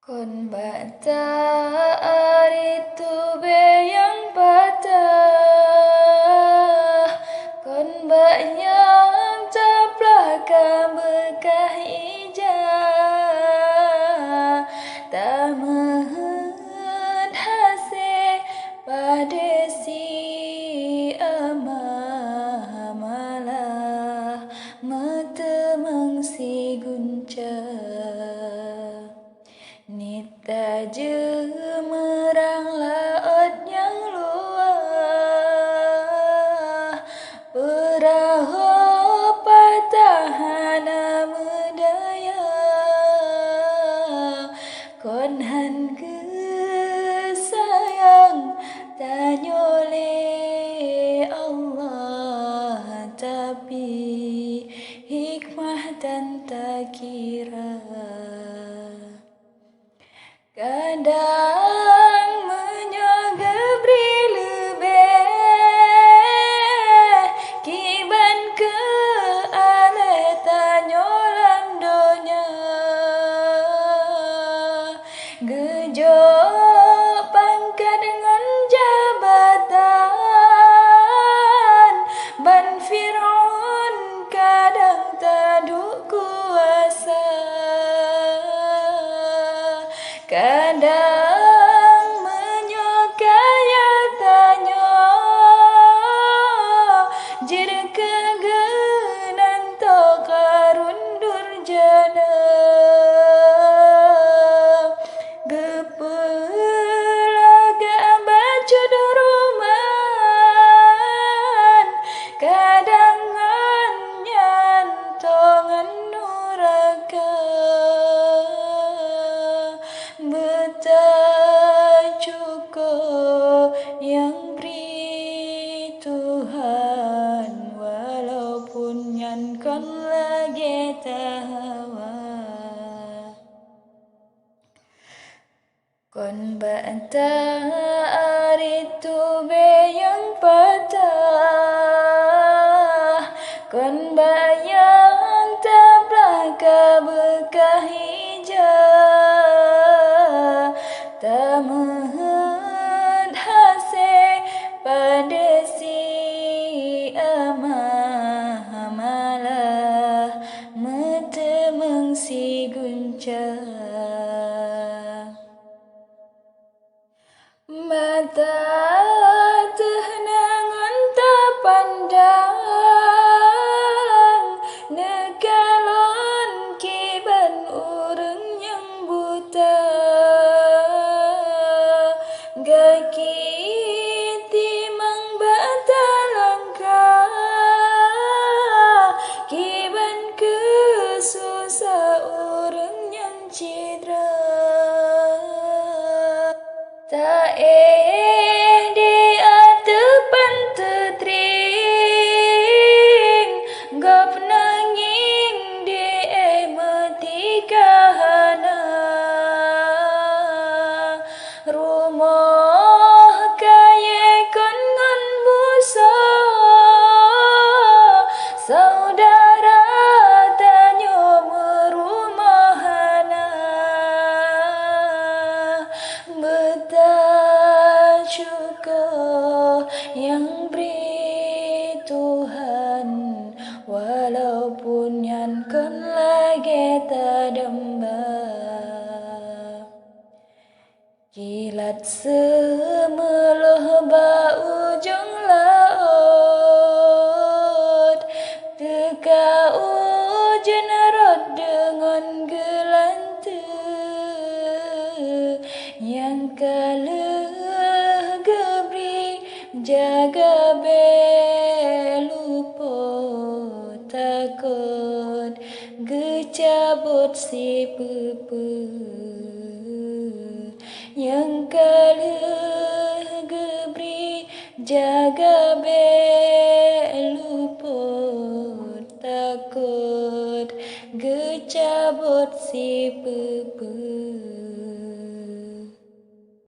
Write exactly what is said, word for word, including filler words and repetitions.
Kon bak ta ari tubé nyang patah, kon bak nyang taplah ka beukah ija, tameuheuet hasé padé si amah malah meuteumeung si gunca. Nita jeumeurang laôt nyang luwah, peurahô patah hana meudaya, kon han geusayang tanyoe lé Allah, tapi hikmah tan takira. Kadang meunyoe geubri leubeh kiban keu aléh tanyoe lam donya, geujok pangkat ngon jabatan, ban Fir'aun kadang taduek kuasa. Kadang meunyoe kaya tanyoe jeuet keu geunan toh Qarun durjana, geupeulagak bacut ruman, kadang ngon nyan toh ngon nuraka. Beutacuko nyang bri Tuhan, walaupun nyan kon lagée tahawa. Kon bak ta ari tubé nyang patah, kon bak nyang tablah ka beukah ija, tameuheuet hasé padé si amah malah meuteumeung si gunca. Mata teuh na ngon tapandang neukalon kiban ureuëng nyang buta. Gaki timang bak talangkah kiban keu susah ureuëng nyang citra. Ta-éh di ateueh panteutring, gobnyan ngieng di éh meutika hana. Rumoh kayée kon ngon busoe, syedara tanyoe meurumoh hana. Beutacuko nyang bri Tuhan, walaupun nyan kon lagée tadamba. Kilat seumeulôh bak ujong laôt, teuka ujeuen rot deungon geulanteue. Nyang ka lheueh geubri jaga bék lupoh, takot geucabot sipeue-peue. Nyang ka lheueh geubri jaga bék lupoh, takot geucabot sipeue-peue.